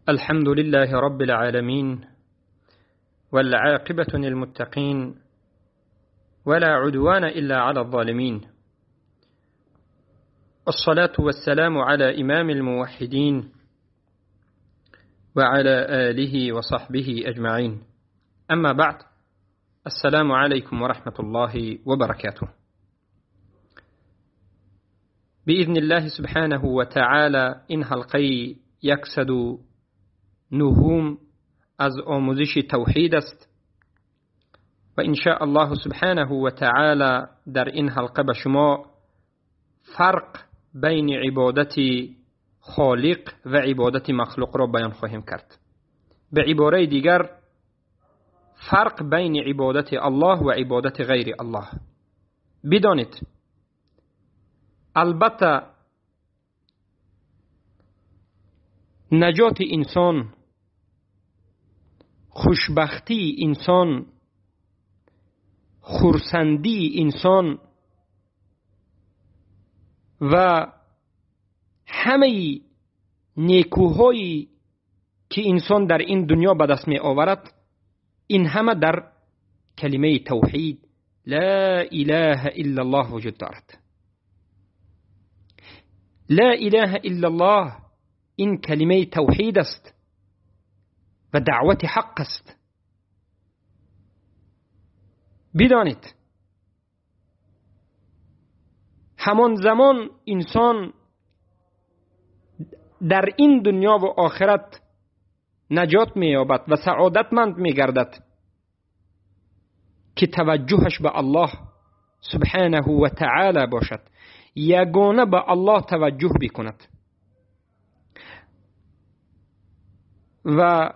الحمد لله رب العالمين، والعاقبة للمتقين، ولا عدوان إلا على الظالمين. الصلاة والسلام على إمام الموحدين وعلى آله وصحبه أجمعين. أما بعد، السلام عليكم ورحمة الله وبركاته. بإذن الله سبحانه وتعالى این حلقه 109 از آموزش توحید است و إن شاء الله سبحانه وتعالى در این حلقه به شما فرق بین عبادت خالق و عبادت مخلوق را بیان خواهیم کرد. به عباره دیگر، فرق بین عبادت الله و عبادت غیر الله. بدانید البته نجات انسان، خوشبختی انسان، خرسندی انسان و همه نیکوهایی که انسان در این دنیا به دست می آورد، این همه در کلمه توحید لا اله الا الله وجود دارد. لا اله الا الله این کلمه توحید است و دعوت حق است. بدانید همان زمان انسان در این دنیا و آخرت نجات می‌یابد و سعادتمند می‌گردد که توجهش به الله سبحانه و تعالی باشد، یگانه به الله توجه بکند. و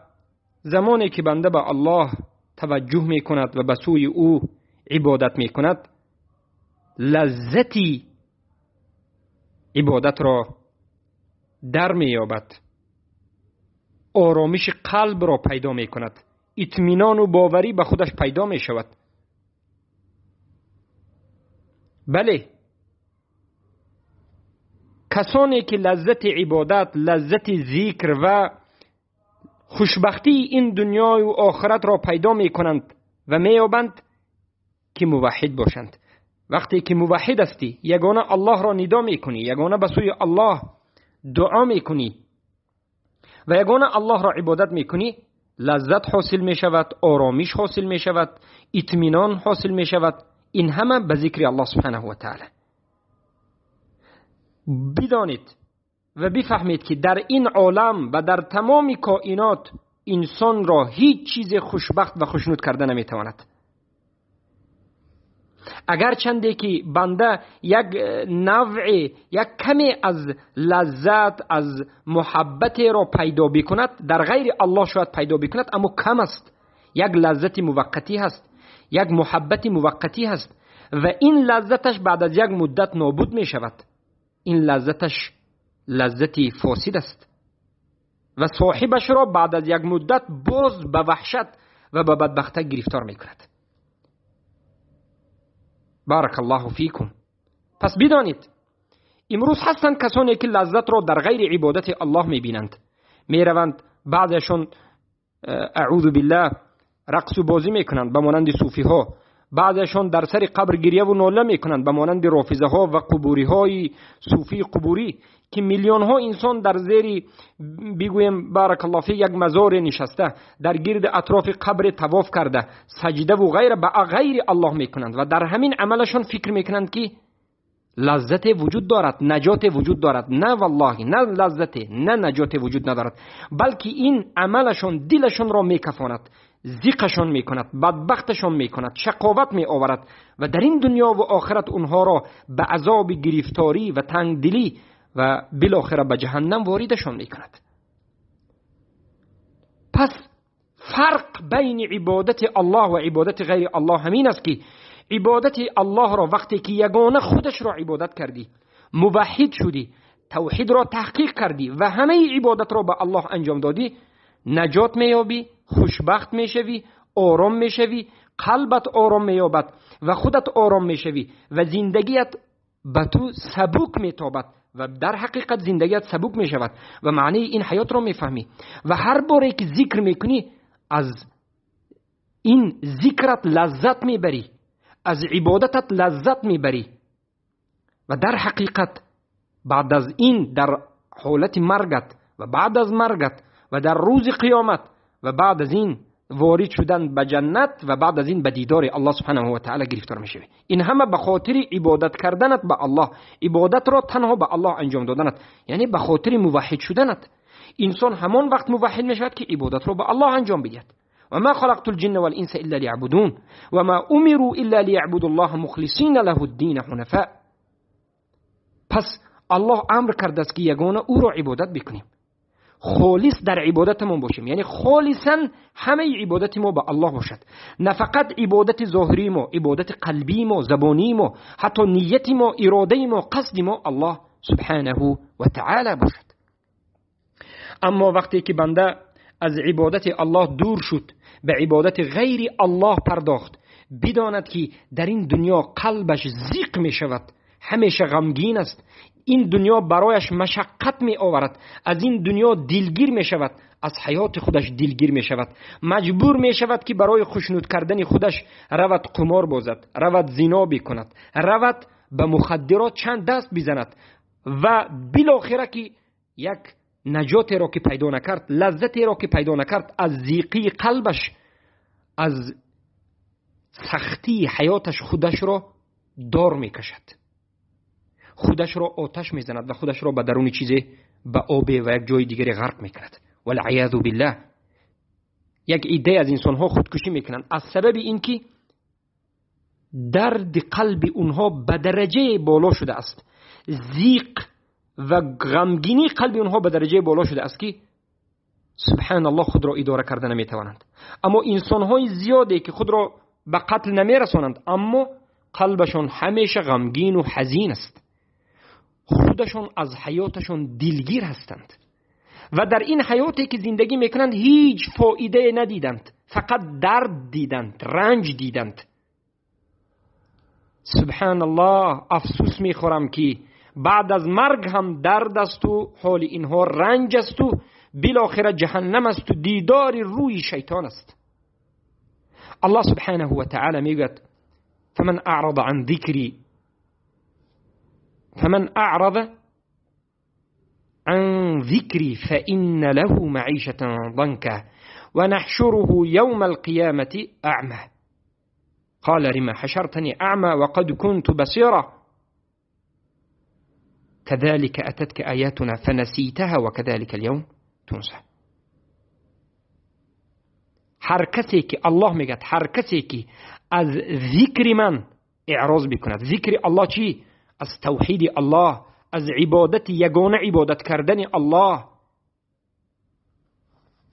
زمانی که بنده به الله توجه میکند و به سوی او عبادت میکند، لذتی عبادت را در مییابد، آرامش قلب را پیدا میکند، اطمینان و باوری به خودش پیدا میشود. بله، کسانی که لذت عبادت، لذت ذکر و خوشبختی این دنیا و آخرت را پیدا میکنند و مییابند که موحد باشند. وقتی که موحد هستی، یگانه الله را ندا میکنی، یگانه به سوی الله دعا میکنی و یگانه الله را عبادت میکنی، لذت حاصل میشود، آرامش حاصل میشود، اطمینان حاصل میشود. این همه به ذکر الله سبحانه و تعالی. بدانید و بفهمید که در این عالم و در تمام کائنات انسان را هیچ چیز خوشبخت و خوشنود کرده نمیتواند. اگر چنده که بنده یک نوع، یک کمی از لذت، از محبت را پیدا بکند، در غیر الله شاید پیدا بکند، اما کم است. یک لذت موقتی هست، یک محبت موقتی هست و این لذتش بعد از یک مدت نابود می شود. این لذتش لذتی فاسد است و صاحبش را بعد از یک مدت باز به وحشت و به بدبختی گرفتار می کند. بارک الله فیکم. پس بدانید امروز هستند کسانی که لذت را در غیر عبادت الله می بینند، می روند بعضشون اعوذ بالله رقص و بازی می کنند به مانند صوفی ها، بعضشون در سر قبر گریه و ناله می کنند به مانند رافضه ها و قبوری های صوفی قبوری که میلیون ها انسان در زیر، بگویم بارک الله فی، یک مزار نشسته، در گرد اطراف قبر طواف کرده، سجده و غیره به غیر الله میکنند و در همین عملشون فکر میکنند که لذت وجود دارد، نجات وجود دارد. نه والله، نه لذت، نه نجات وجود ندارد، بلکه این عملشون دلشون را میکفاند، ذیقشان میکند، بدبختشان میکند، شقاوت میآورد و در این دنیا و آخرت اونها را به عذاب گرفتاری و تنگدلی و بالاخره به جهنم واردشان میکند. پس فرق بین عبادت الله و عبادت غیر الله همین است که عبادت الله را وقتی که یگانه خودش را عبادت کردی، موحد شدی، توحید را تحقیق کردی و همه عبادت را به الله انجام دادی، نجات مییابی، خوشبخت میشوی، آرام میشوی، قلبت آرام مییابد و خودت آرام میشوی و زندگیت به تو سبک میتابد و در حقیقت زندگیت سبک می شود و معنی این حیات را می فهمی و هر باری که ذکر میکنی از این ذکرت لذت میبری، از عبادتت لذت میبری و در حقیقت بعد از این در حالت مرگت و بعد از مرگت و در روز قیامت و بعد از این وارد شدن به جنت و بعد از این به دیدار الله سبحانه و تعالی گرفتار میشوی. این همه به خاطر عبادت کردنت به الله، عبادت را تنها به الله انجام دادنت، یعنی به خاطر موحد شدنت. انسان همان وقت موحد میشود که عبادت را به الله انجام بدهد. و ما خلقت الجن والانس الا ليعبدون و ما امروا الا ليعبدوا الله مخلصین له الدین حنفاء. پس الله امر کرده است که یگانه او را عبادت بکنیم، خالص در عبادتمون باشیم، یعنی خالصا همه عبادت ما به الله باشد، نه فقط عبادت ظاهری ما، عبادت قلبی ما، زبانی ما، حتی نیت ما، اراده ما، قصد ما الله سبحانه و تعالی باشد. اما وقتی که بنده از عبادت الله دور شد، به عبادت غیر الله پرداخت، بداند که در این دنیا قلبش زیق می شود، همیشه غمگین است، این دنیا برایش مشقت می آورد، از این دنیا دلگیر می شود، از حیات خودش دلگیر می شود، مجبور می شود که برای خوشنود کردن خودش رود قمار بازد، رود زنا بکند، رود به مخدرات چند دست بزند و بالاخره که یک نجاتی را که پیدا نکرد، لذتی را که پیدا نکرد، از زیقی قلبش، از سختی حیاتش خودش را دار می کشد، خودش را آتش میزند و خودش را به درون چیزی، به آب و یک جای دیگری غرق میکند. والعیاذ بالله. یک عده از انسان ها خودکشی میکنند از سبب اینکه درد قلب اونها به درجه بالا شده است، زیق و غمگینی قلب اونها به درجه بالا شده است که سبحان الله خود را اداره کرده نمیتوانند. اما انسان های زیادی که خود را به قتل نمیرسانند، اما قلبشان همیشه غمگین و حزین است، خودشون از حیاتشون دلگیر هستند و در این حیاتی که زندگی میکنند هیچ فایده ندیدند، فقط درد دیدند، رنج دیدند. سبحان الله، افسوس میخورم که بعد از مرگ هم درد است و حال اینها رنج است و بالاخره جهنم است و دیدار روی شیطان است. الله سبحانه و تعالی میگوید فمن اعرض عن ذکری فمن أعرض عن ذكري فإن له معيشة ضنكا ونحشره يوم القيامة أعمى قال لما حشرتني أعمى وقد كنت بصيرا كذلك أتتك آياتنا فنسيتها وكذلك اليوم تنسى. هر کسی که الله میگه، هر کسی که از ذکر من اعراض بکند، ذکر الله چی؟ از توحید الله، از عبادت یگانه عبادت کردن الله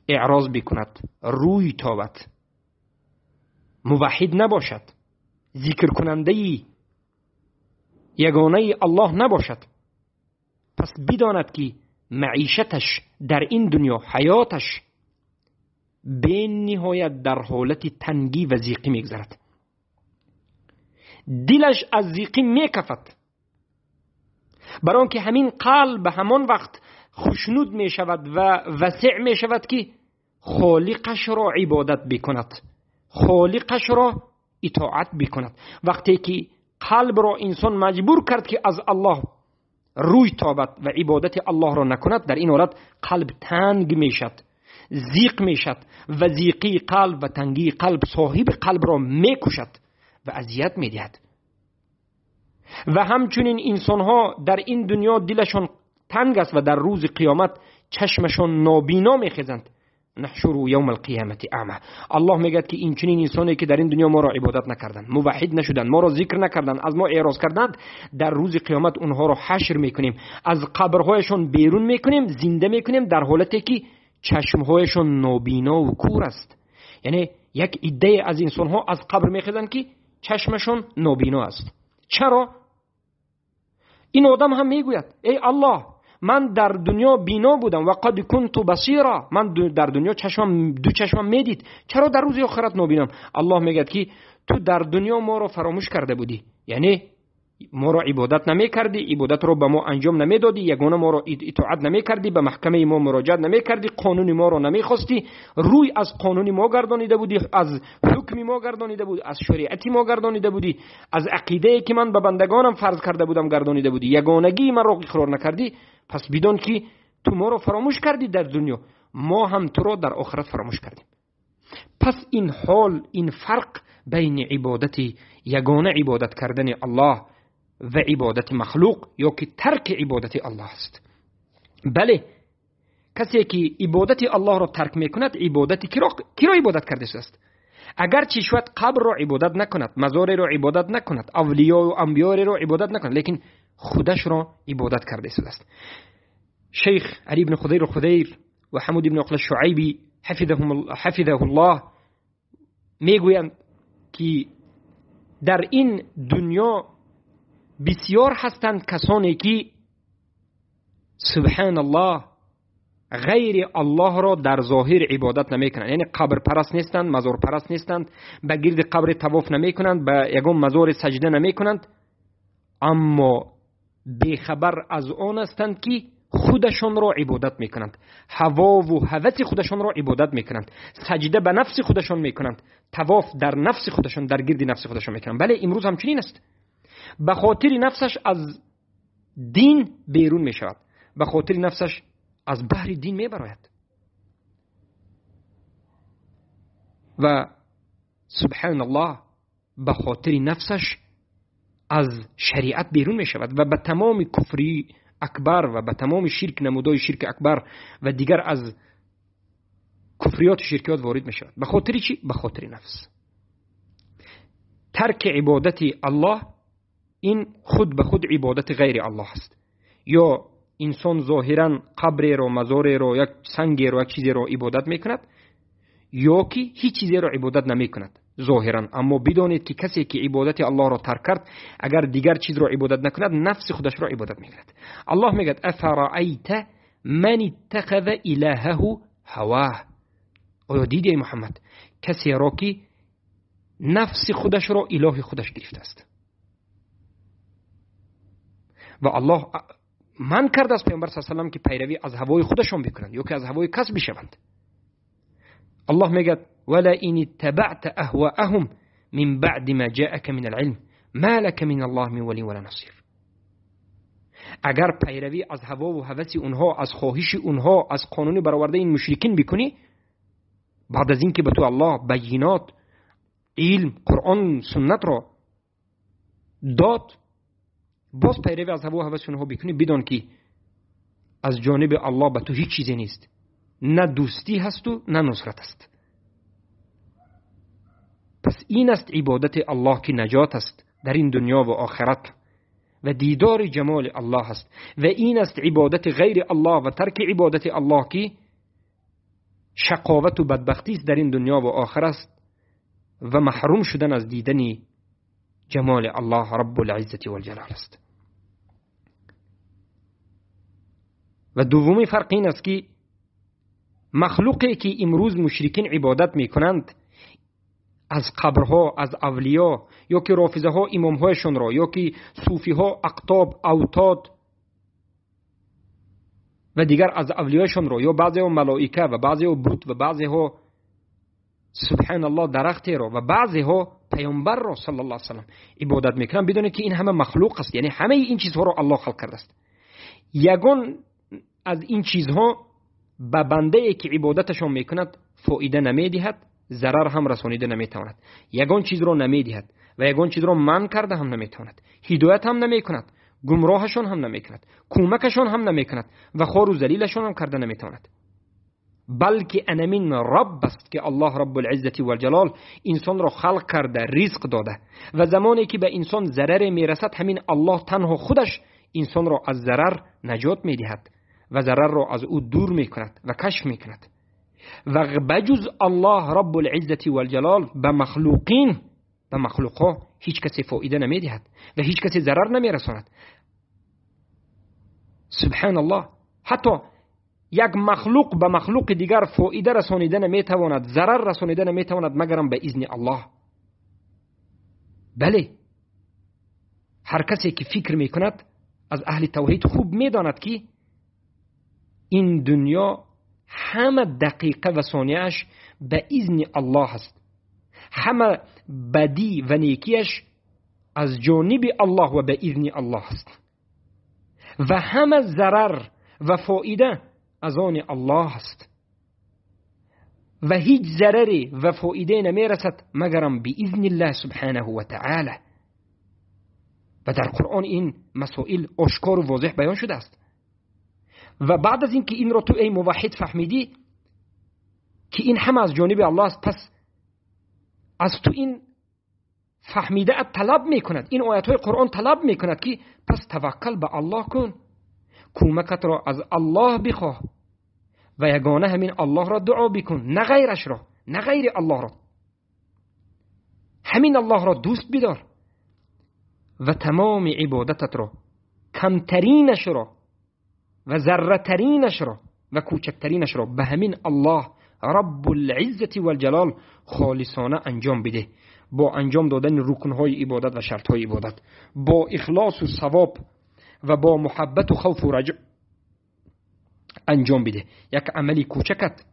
اعراض بکند، روی تابد، موحد نباشد، ذکر کننده یگانه الله نباشد، پس بداند که معیشتش در این دنیا، حیاتش به نهایت در حالت تنگی و زیقی میگذرد، دلش از زیقی میکفد، برای آنکه همین قلب همان وقت خوشنود می شود و وسع می شود که خالقش را عبادت بکند، خالقش را اطاعت بکند. وقتی که قلب را انسان مجبور کرد که از الله روی تابد و عبادت الله را نکند، در این حالت قلب تنگ می شد، زیق می شد و زیقی قلب و تنگی قلب صاحب قلب را می کشد و اذیت می دهد. و همچنین انسان ها در این دنیا دلشان تنگ است و در روز قیامت چشمشان نابینا میخزند. نحشر یوم القیامت اعمی. الله میگه که این چنین انسانی که در این دنیا ما را عبادت نکردند، موحد نشدند، ما را ذکر نکردند، از ما اعراض کردند، در روز قیامت اونها را حشر میکنیم، از قبرهایشان بیرون میکنیم، زنده میکنیم در حالتی که چشمهایشان نابینا و کور است. یعنی یک عده از انسان ها از قبر میخزند که چشمشان نابینا است. چرا؟ این آدم هم میگوید ای الله، من در دنیا بینا بودم و قد کنت بصیرا، من در دنیا چشمم، دو چشمم میدید، چرا در روز آخرت نابینم؟ الله میگه که تو در دنیا ما را فراموش کرده بودی، یعنی моро ибодат намекардӣ, ибодатро ба мо анҷом намедодӣ, ягона моро итоат намекардӣ, ба маҳкамаи мо муроҷиат намекардӣ, қонуни моро намехостӣ, рӯй аз қонуни мо гардонида будӣ, аз ҳукми мо гардонида будӣ, аз шариати мо гардонида будӣ, аз ақидае ки ман ба бандагонам фарз карда будам гардонида будӣ, ягонагии маро иқрор накардӣ, пас бидон ки ту моро фаромӯш кардӣ дар дунё, мо ҳам туро дар охират фаромӯш кардем. Пас ин ҳол, ин фарқ байни ибодати ягона ибодат кардани Аллоҳ ва ибодати махлуқ ё ки тарки ибодати Аллоҳ аст. Бале, касе ки ибодати Аллоҳро тарк мекунад, ибодати киро ибодат кардааст? Агарчи шояд қабрро ибодат накунад, мазореро ибодат накунад, авлиё ва анбиёреро ибодат накунад, лекин худашро ибодат кардааст. Шейх Али ибн Худайр Худайр ва Ҳамуд ибн Уқла Шуайби ҳафизаҳу Аллоҳ мегӯянд ки дар ин дунё бисёр ҳастанд касоне ки субҳаналлоҳ ғайри Аллоҳро дар зоҳир ибодат намекунанд, яъне қабрпараст нестанд, мазорпараст нестанд, ба гирди қабр тавоф намекунанд, ба ягон мазор саҷда намекунанд, аммо бехабар аз он ҳастанд ки худашонро ибодат мекунанд, ҳавову ҳаваси худашонро ибодат мекунанд, саҷда ба нафси худашон мекунанд, тавоф дар нафси худашон, дар гирди нафси худашон мекунанд. Бале, имрӯз ҳамчунин аст. Ба хотири нафсаш аз дин берун мешавад, ба хотири нафсаш аз баҳри дин мебарояд. Ва субҳаналлоҳ ба хотири нафсаш аз шариат берун мешавад ва ба тамоми куфри акбар ва ба тамоми ширк, намудои ширки акбар ва дигар аз куфриёту ширкиёт ворид мешавад. Ба хотири чӣ? Ба хотири нафс. Тарки ибодати Аллоҳ ин худ ба худ ибодати ғайри Аллоҳ аст. Ё инсон зоҳиран қабреро, мазореро, як сангеро, як чизеро ибодат мекунад, ё ки ҳеҷ чизеро ибодат намекунад зоҳиран. Аммо бидонед ки касе ки ибодати Аллоҳро тарк кард, агар дигар чизро ибодат накунад, нафси худашро ибодат мекунад. Аллоҳ мегӯяд: афараайта ман иттахаза илаҳаҳу ҳавоҳ. Оё дидӣ, эй Муҳаммад, касеро ки нафси худашро илоҳи худаш гирифтааст? Ва Аллоҳ ман кардааст Паёмбар саллаллоҳу алайҳи васаллам ки пайравӣ аз ҳавои худашон бикунанд ё ки аз ҳавои кас бишаванд. Аллоҳ мегӯяд: ولئن اتبعت أهواءهم من بعد ما جاءك من العلم ما لك من الله من ولي ولا نصير. اگر پیروی از هوا و هوس اونها، از خواهش اونها، از قانون برآورده این مشرکین بکنی، بعد از اینکه به تو الله بینات، علم، قرآن، سنت را داد، باز پیروی از هوا و هوس اونها بکنی، بدان که از جانب الله به تو هیچ چیزی نیست، نه دوستی هست و نه نصرت است. پس این است عبادت الله که نجات است در این دنیا و آخرت و دیدار جمال الله است، و این است عبادت غیر الله و ترک عبادت الله که شقاوت و بدبختی است در این دنیا و آخرت است و محروم شدن از دیدن جمال الله رب العزة والجلال است. و دومی فرق این است که مخلوقی که امروز مشرکین عبادت میکنند، از قبرها، از اولیا، یا که رافضه ها امامهایشان را، یا که صوفی ها اقطاب، اوتاد و دیگر از اولیاشان را، یا بعضی ها ملائکه و بعضی ها بت و بعضی ها سبحان الله درختی را و بعضی ها پیامبر را صلی الله علیه و سلم عبادت میکنند، بدونید که این همه مخلوق است، یعنی همه این چیزها را الله خلق کرده است. یگان از این چیزها به بنده ای که عبادتشان میکند فایده نمیدهد، ضرر هم رسانیده نمیتواند، یگان چیز را نمیدهد و یگان چیز را منع کرده هم نمیتواند، هدایت هم نمیکند، گمراهشان هم نمیکند، کمکشان هم نمیکند و خوار و ذلیلشان هم کرده نمیتواند، بلکه انمین رب است که الله رب العزة والجلال انسان را خلق کرده، رزق داده و زمانی که به انسان ضرر میرسد، همین الله تنها خودش انسان را از ضرر نجات میدهد و ضرر را از او دور میکند و کشف میکند. و بجز الله رب العزة والجلال به مخلوقین، به مخلوقها هیچ کسی فایده نمیدهد و هیچ کسی ضرر نمیرساند. سبحان الله، حتی یک مخلوق به مخلوق دیگر فایده رسانیده نمیتواند، ضرر رسانیده نمیتواند، مگرم به اذن الله. بله، هر کسی که فکر میکند از اهل توحید خوب میداند که این دنیا همه دقیقه و ثانیه‌اش به اذن الله است، همه بدی و نیکیش از جانب الله و به اذن الله است و همه ضرر و فایده از آن الله است و هیچ ضرری و فایده نمیرسد مگرم به اذن الله سبحانه و تعالی. و در قرآن این مسائل آشکار و واضح بیان شده است. و بعد از اینکه این را تو ای موحد فهمیدی که این همه از جانب الله است، پس از تو این فهمیده طلب میکند، این آیت های قرآن طلب میکند که پس توکل به الله کن، کمکت را از الله بخواه و یگانه همین الله را دعا بکن، نه غیرش را، نه غیر الله را، همین الله را دوست بدار و تمام عبادتت را، کمترینش را و ذره ترینش را و کوچکترینش را به همین الله رب العزة والجلال خالصانه انجام بده، با انجام دادن رکنهای عبادت و شرطهای عبادت، با اخلاص و ثواب و با محبت و خوف و رجا انجام بده. یک عملی کوچکت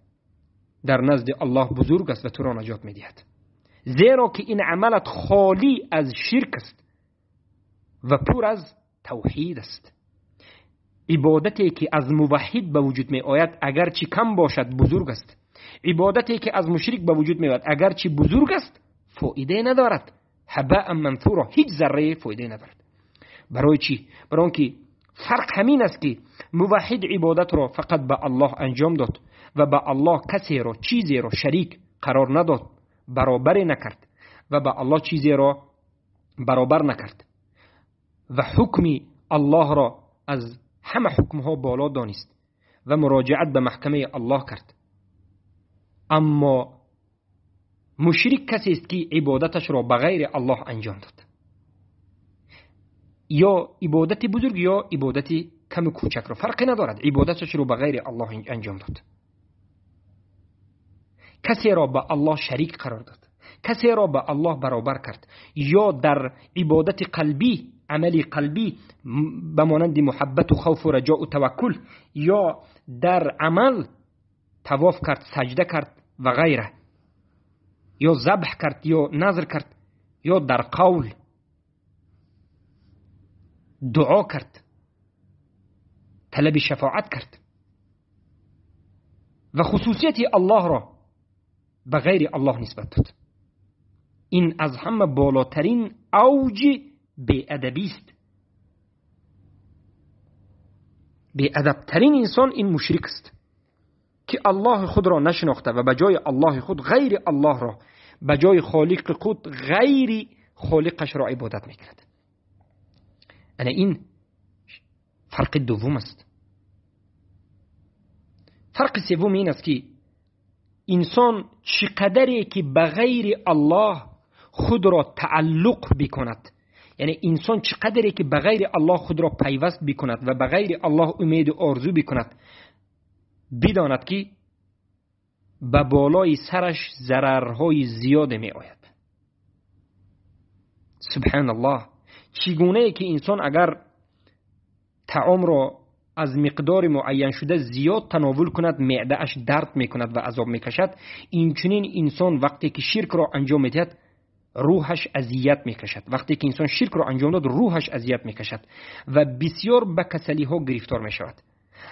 در نزد الله بزرگ است و تو را نجات میدهد، زیرا که این عملت خالی از شرک است و پر از توحید است. عبادتی که از موحد به وجود می آید اگرچه کم باشد بزرگ است، عبادتی که از مشرک به وجود می آید اگرچه بزرگ است فایده ندارد، هباء منثورا، هیچ ذره فایده ندارد. برای چی؟ برای اینکه فرق همین است که موحد عبادت را فقط به الله انجام داد و به الله کسی را، چیزی را شریک قرار نداد، برابر نکرد و به الله چیزی را برابر نکرد و حکم الله را از همه حکمها بالا دانست و مراجعت به محکمه الله کرد. اما مشرک کسی است که عبادتش را به غیر الله انجام داد، یا عبادت بزرگ یا عبادت کم کوچک را، فرقی ندارد، عبادتش را به غیر الله انجام داد، کسی را به الله شریک قرار داد، کسی را به الله برابر کرد، یا در عبادت قلبی، عمل قلبی به مانند محبت و خوف و رجاء و توکل، یا در عمل طواف کرد، سجده کرد و غیره، یا ذبح کرد یا نذر کرد، یا در قول دعا کرد، طلب شفاعت کرد و خصوصیت الله را به غیر الله نسبت داد. این از همه بالاترین اوج بی‌ادبی است. بی‌ادبترین انسان این مشرک است که الله خود را نشناخته و به جای الله خود غیر الله را، به جای خالق خود غیر خالقش را عبادت میکند. انا این فرق دوم است. فرق سوم این است که انسان چقدری که به غیر الله خود را تعلق بکند، یعنی انسان چقدری که به غیر الله خود را پیوست بکند و به غیر الله امید و آرزو بکند، بداند که به بالای سرش ضررهای زیاد می آید. سبحان الله، چگونه که انسان اگر طعام را از مقدار معین شده زیاد تناول کند معده اش درد میکند و عذاب میکشد، اینچنین انسان وقتی که شرک را انجام میدهد روحش اذیت میکشد. وقتی که انسان شرک را انجام داد روحش اذیت میکشد و بسیار به کسلی ها گرفتار میشود.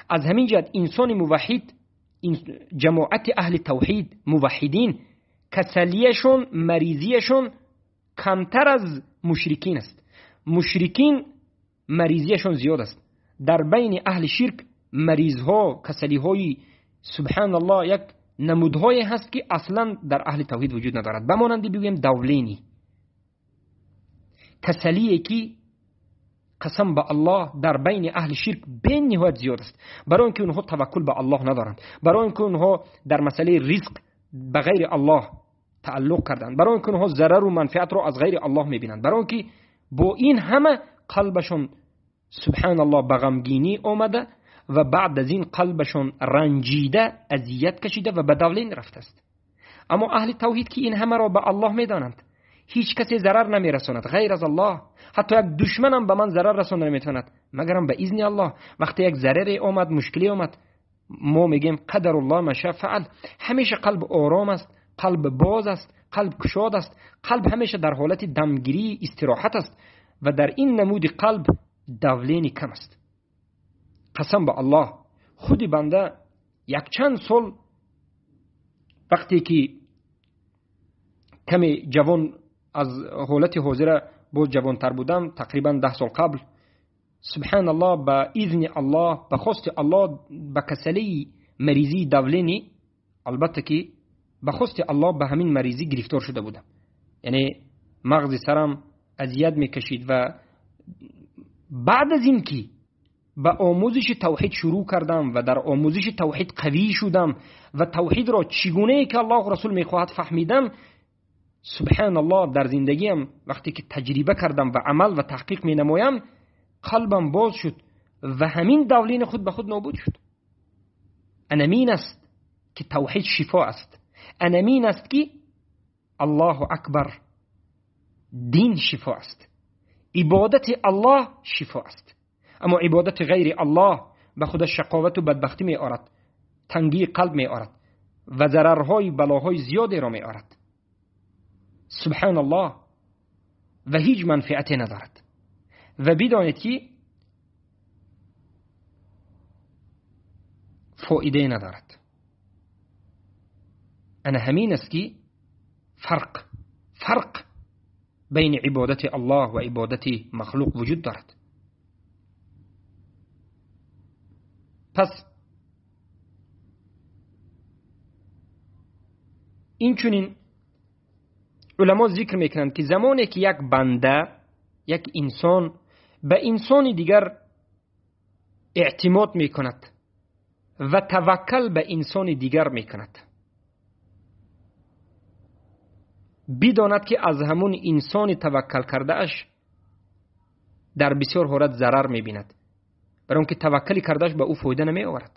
از همین جهت انسان موحد، جماعت اهل توحید موحدین، کسلیشون مریضیشون کمتر از مشرکین است. مشرکین مریضیشون زیاد است. در بین اهل شرک مریض ها، کسلی های سبحان الله یک نمودهایی هست که اصلا در اهل توحید وجود ندارد. بمانند بگویم давление، کسلیه که قسم به الله در بین اهل شرک بینهایت زیاد است. برای اینکه اونها توکل به الله ندارند، برای اینکه اونها در مسئله رزق به غیر الله تعلق کردند، برای اینکه اونها ضرر و منفعت را از غیر الله میبینند، برای اینکه با این همه قلبشون سبحان الله به غمگینی آمده و بعد از این قلبشون رنجیده، اذیت کشیده و به давление رفته است. اما اهل توحید که این همه را به الله میدانند، Ҳеҷ касе зарар намерасонад ғайр аз Аллоҳ. Ҳатто як душманам ба ман зарар расонда наметавонад, магарам ба изни Аллоҳ. Вақте як зараре омад, мушкиле омад, мо мегӯем қадаруллоҳ ма шаа фаал. Ҳамеша қалб ором аст, қалб боз аст, қалб кушод аст, қалб ҳамеша дар ҳолати дамгирӣ, истироҳат аст ва дар ин намуди қалб давлени кам аст. Қасам ба Аллоҳ, худи банда якчанд сол вақте ки каме ҷавон аз ҳолати ҳозира боз ҷавонтар будам, тақрибан 10 сол қабл, субҳаналлоҳ, ба изни Аллоҳ, ба хости Аллоҳ, ба касалии маризии давлени, албатта ки ба хости Аллоҳ ба ҳамин маризӣ гирифтор шуда будам. Яъне мағзи сарам азият мекашид ва баъд аз ин ки ба омӯзиши тавҳид шурӯъ кардам ва дар омӯзиши тавҳид қавӣ шудам ва тавҳидро чӣ гунае ки Аллоҳ расул мехоҳад фаҳмидам, субҳаналлоҳ, дар зиндагиам вақте ки таҷриба кардам ва амал ва таҳқиқ менамоям, қалбам боз шуд ва ҳамин давлини худ ба худ нобуд шуд. Анамин аст ки тавҳид шифо аст. Анамин аст ки Аллоҳу акбар, дин шифо аст, ибодати Аллоҳ шифо аст. Аммо ибодати ғайри Аллоҳ ба худаш шақовату бадбахтӣ меорад, тангии қалб меорад ва зарарҳои балоҳои зиёдеро меорад. Субҳаналлоҳ, ва ҳеҷ манфиате надорад. Ва бидонед ки фоидае надорад. Ана ҳамин аст ки фарқ байни ибодати Аллоҳ ва ибодати махлуқ вуҷуд дорад. Пас инчунин уламо зикр мекунанд ки замоне ки як банда, як инсон ба инсони дигар эътимод мекунад ва таваккал ба инсони дигар мекунад, бидонад ки аз ҳамун инсони таваккал кардааш дар бисёр ҳолат зарар мебинад, барои он ки таваккали кардааш ба ӯ фоида намеоварад.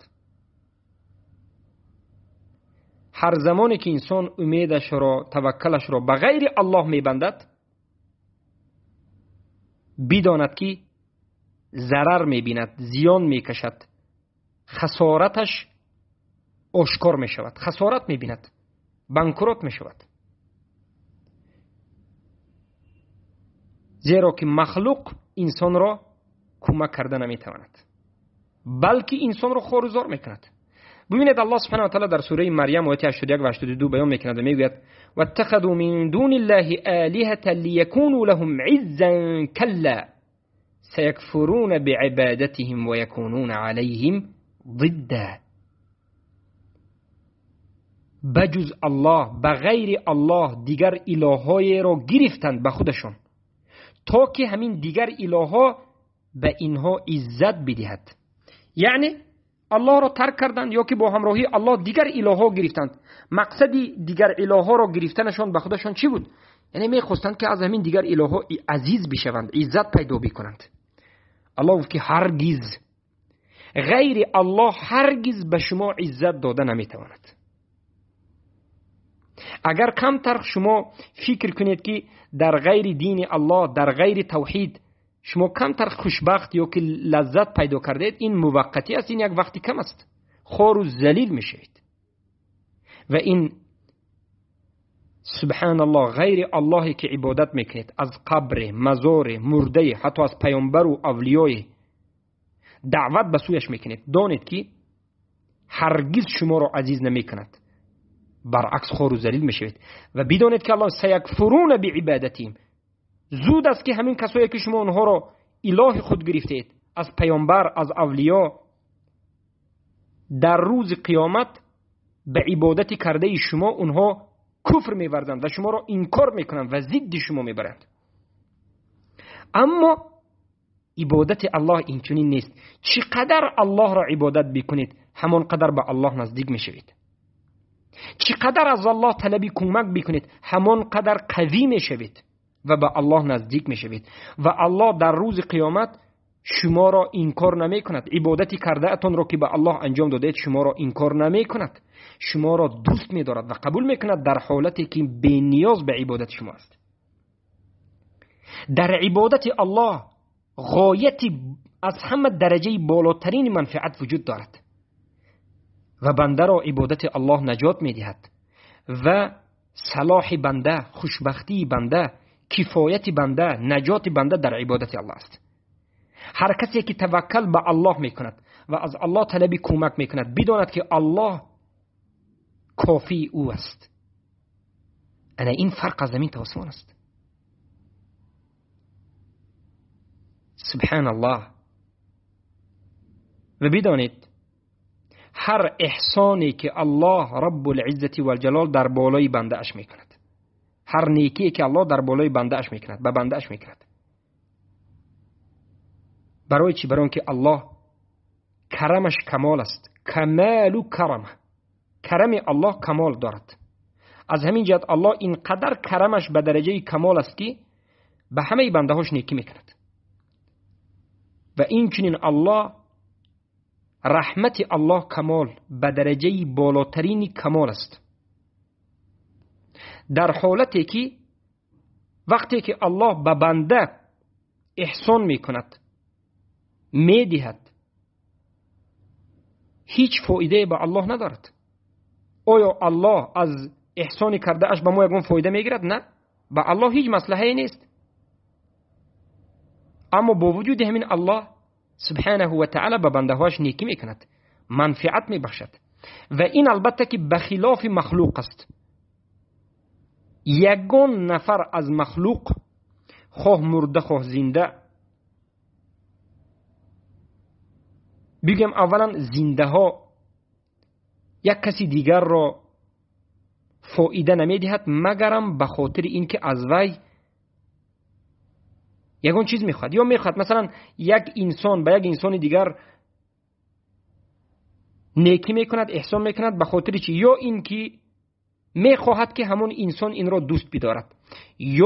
Ҳар замоне ки инсон умедашро, таваккалашро ба ғайри Аллоҳ мебандад, бидонад ки зарар мебинад, зиён мекашад, хасораташ ошкор мешавад, хасорат мебинад, банкрот мешавад. Зеро ки махлуқ инсонро кӯмак карда наметавонад, балки инсонро хорузор мекунад. ببینید الله سبحانه و تعالی در سوره مریم آیه 81 و 82 بیان میکند و میگوید واتخذوا من دون الله آلهة ليكونوا لهم عزا كلا سيكفرون بعبادتهم ويكونون عليهم ضدا. بجز الله، بغیر الله دیگر الههای را گرفتند به خودشان تا که همین دیگر الهها به اینها عزت بدهد. یعنی الله را ترک کردند یا که با همراهی الله دیگر الهها گرفتند. مقصد دیگر الهها را گرفتنشان به خودشان چی بود؟ یعنی میخواستند که از همین دیگر الهها عزیز بشوند، عزت پیدا بکنند. الله گفت که هرگز غیر الله هرگز به شما عزت داده نمیتواند. اگر کمتر شما فکر کنید که در غیر دین الله، در غیر توحید شما کمتر خوشبخت یا که لذت پیدا کردید، این موقتی است، این یک وقتی کم است، خار و ذلیل میشوید. و این سبحان الله، غیر الله که عبادت میکنید، از قبر، مزار، مرده، حتی از پیامبر و اولیای دعوت به سویش میکنید، دانید که هرگز شما را عزیز نمیکند، برعکس خار و ذلیل میشوید. و بدانید که الله سیکفرون بعبادتهم، زود است که همین کسایی که شما آنها را اله خود گرفتید، از پیامبر، از اولیا، در روز قیامت به عبادت کرده شما آنها کفر می‌ورزند و شما را انکار میکنند و ضد شما میبرند. اما عبادت الله اینچنین نیست. چقدر الله را عبادت بکنید، همان قدر به الله نزدیک میشوید. چقدر از الله طلب کمک بکنید، همان قدر قوی میشوید و به الله نزدیک میشوید. و الله در روز قیامت شما را انکار نمی کند. عبادتی کرده اتان را که به الله انجام دادید شما را انکار نمی کند، شما را دوست می دارد و قبول می کند در حالتی که بی نیاز به عبادت شما است. Дар ибодати Аллоҳ ғояти аз ҳама дараҷаи болотарини манфиат вуҷуд дорад ва бандаро ибодати Аллоҳ наҷот медиҳад ва салоҳи банда, хушбахтии банда, кифояти банда, наҷоти банда дар ибодати Аллоҳ аст. Ҳар касе ки таваккал ба Аллоҳ мекунад ва аз Аллоҳ талаби кӯмак мекунад, бидонад ки Аллоҳ кофии ӯ аст. Ана ин фарқ аз замин то осмон аст. Субҳаналлоҳ. Ва бидонед ҳар эҳсоне ки Аллоҳ Раббул-иззати вал-ҷалол дар болои бандааш мекунад, ҳар некие ки Аллоҳ дар болои бандааш мекунад, ба бандааш мекунад, барои чӣ? Барои он ки Аллоҳ карамаш камол аст. Камалу карама, карами Аллоҳ камол дорад. Аз ҳамин ҷиҳат Аллоҳ ин қадар карамаш ба дараҷаи камол аст ки ба ҳамаи бандаҳош некӣ мекунад. Ва инчунин Аллоҳ раҳмати Аллоҳ камол ба дараҷаи болотарини камол аст. Дар ҳолате ки вақте ки Аллоҳ ба банда эҳсон мекунад, медиҳад, ҳеҷ фоидае ба Аллоҳ надорад. Оё Аллоҳ аз эҳсони кардааш ба мо ягон фоида мегирад? На, ба Аллоҳ ҳеҷ маслиҳае нест. Аммо бо вуҷуди ҳамин Аллоҳ субҳанаҳу ва таъала ба бандаҳояш некӣ мекунад, манфиат мебахшад. Ва ин албатта ки ба хилофи махлуқ аст. Ягон нафар аз махлуқ, хоҳ мурда хоҳ зинда, бигӯям аввалан зиндаҳо як каси дигарро фоида намедиҳад, магарам ба хотири ин ки аз вай ягон чиз мехоҳад. Ё мехоҳад масалан як инсон ба як инсони дигар некӣ мекунад, эҳсон мекунад, ба хотири чӣ? Ё ин ки мехоҳад ки ҳамон инсон инро дӯст бидорад,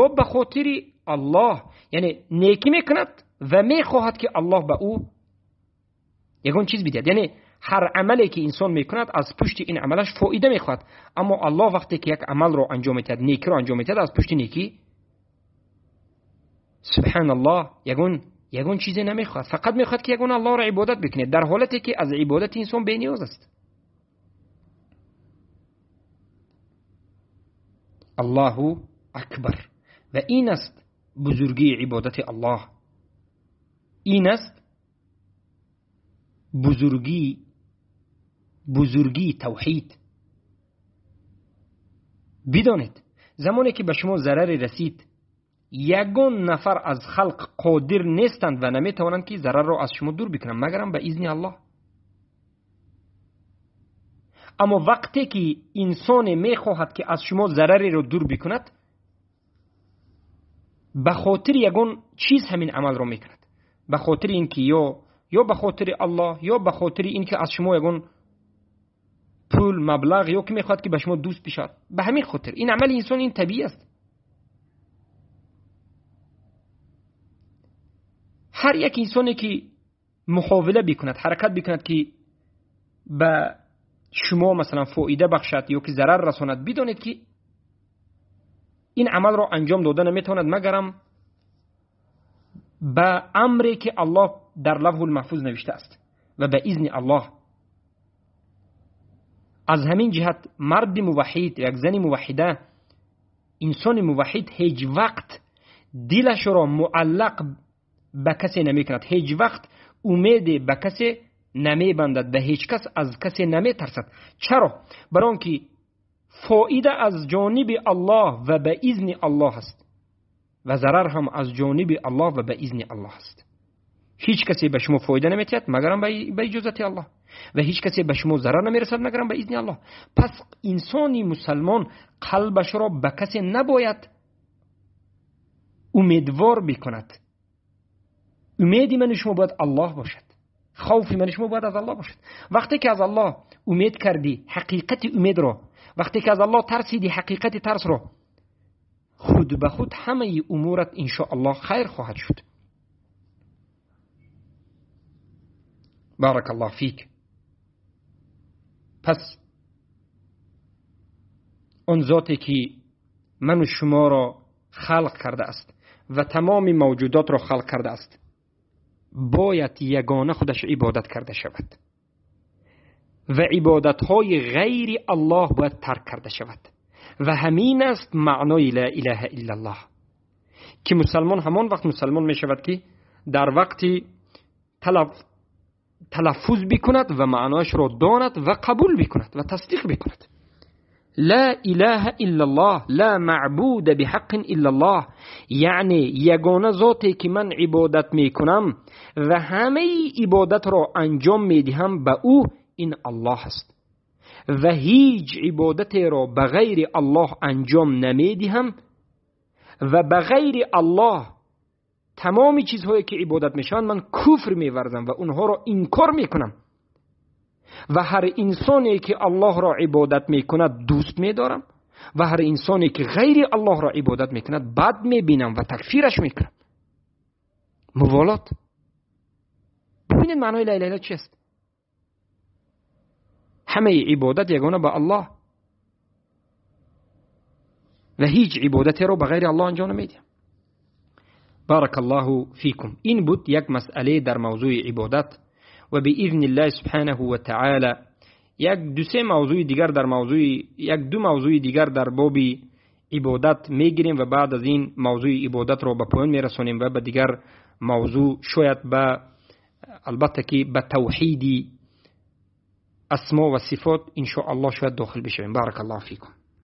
ё ба хотири Аллоҳ, яъне некӣ мекунад ва мехоҳад ки Аллоҳ ба ӯ ягон чиз бидиҳад. Яъне ҳар амале ки инсон мекунад аз пушти ин амалаш фоида мехоҳад. Аммо Аллоҳ вақте ки як амалро анҷом медиҳад, некиро анҷом медиҳад, аз пушти некӣ субҳаналлоҳ ягон чизе намехоҳад, фақат мехоҳад ки ягон Аллоҳро ибодат бикунад, дар ҳолате ки аз ибодати инсон бениёз аст. Аллоҳу акбар. Ва ин аст бузургии ибодати Аллоҳ, ин аст бузургии тавҳид. Бидонед замоне ки ба шумо зараре расид, ягон нафар аз халқ қодир нестанд ва наметавонанд ки зарарро аз шумо дур бикунанд, магарам ба изни Аллоҳ. Аммо вақте ки инсоне мехоҳад ки аз шумо зарареро дур бикунад, ба хотири ягон чиз ҳамин амалро мекунад, ба хотири ин ки ё ба хотири Аллоҳ, ё ба хотири ин ки аз шумо ягон пул, маблағ, ё ки мехоҳад ки ба шумо дӯст бишавад. Ба ҳамин хотир ин амали инсон ин табиӣ аст. Ҳар як инсоне ки муҳовила бикунад, ҳаракат бикунад ки ба шумо масалан фоида бахшад ё ки зарар расонад, бидонед ки ин амалро анҷом дода наметавонад, магарам ба амре ки Аллоҳ дар лавҳул маҳфуз навиштааст ва ба изни Аллоҳ. Аз ҳамин ҷиҳат марди муваҳҳид, як зани муваҳҳида, инсони муваҳҳид ҳеҷ вақт дилашро муаллақ ба касе намекунад, ҳеҷ вақт умеде ба касе намебандад, ба ҳеҷ кас аз касе наметарсад. Чаро? Барои он ки фоида аз ҷониби Аллоҳ ва ба изни Аллоҳ аст ва зарар ҳам аз ҷониби Аллоҳ ва ба изни Аллоҳ аст. Ҳеҷ касе ба шумо фоида наметиҳад, магарам ба иҷозати Аллоҳ, ва ҳеҷ касе ба шумо зарар намерасад, магарам ба изни Аллоҳ. Пас инсони мусалмон қалбашро ба касе набояд умедвор бикунад. Умеди ман шумо бояд Аллоҳ бошад, хавфи ман шумо бояд аз Аллоҳ бошад. Вақте ки аз Аллоҳ умед кардӣ, ҳақиқати умедро, вақте ки аз Аллоҳ тарсидӣ, ҳақиқати тарсро, худ ба худ ҳамаи умурат иншоаллоҳ хайр хоҳад шуд. Баракаллоҳ фик. Пас он зоте ки ману шуморо халқ кардааст و تمام موجودات را خلق کرده است، باید یگانه خودش عبادت کرده شود و عبادت های غیر الله باید ترک کرده شود. و همین است معنای لا اله الا الله، که مسلمان همان وقت مسلمان می شود که در وقتی تلفظ بکند و معنایش را داند و قبول بکند و تصدیق بکند. لا اله الا الله، لا معبود بحق الا الله، یعنی یگانه ذاتی که من عبادت میکنم و همه عبادت را انجام میدهم به او، این الله است و هیچ عبادتی را به غیر الله انجام نمیدهم و به غیر الله تمام چیزهایی که عبادت میشوند من کفر میورزم و اونها را انکار میکنم. و هر انسانی که الله را عبادت میکند دوست میدارم و هر انسانی که غیر الله را عبادت میکند بد میبینم و تکفیرش میکنم. موالات. ببینید معنای لا اله الا چیست؟ همه عبادت یگانه به الله و هیچ عبادتی را به غیر الله انجام نمیدیم. بارک الله فیکم. این بود یک مسئله در موضوع عبادت و باذن الله سبحانه و تعالی یک دو سه موضوع دیگر در موضوع یک دو موضوع دیگر در باب عبادت میگیریم و بعد از این موضوع عبادت را به پایان میرسانیم و به دیگر موضوع شاید به البته که به توحید اسما و صفات ان شاء الله شاید داخل بشویم. بارک الله فیکم.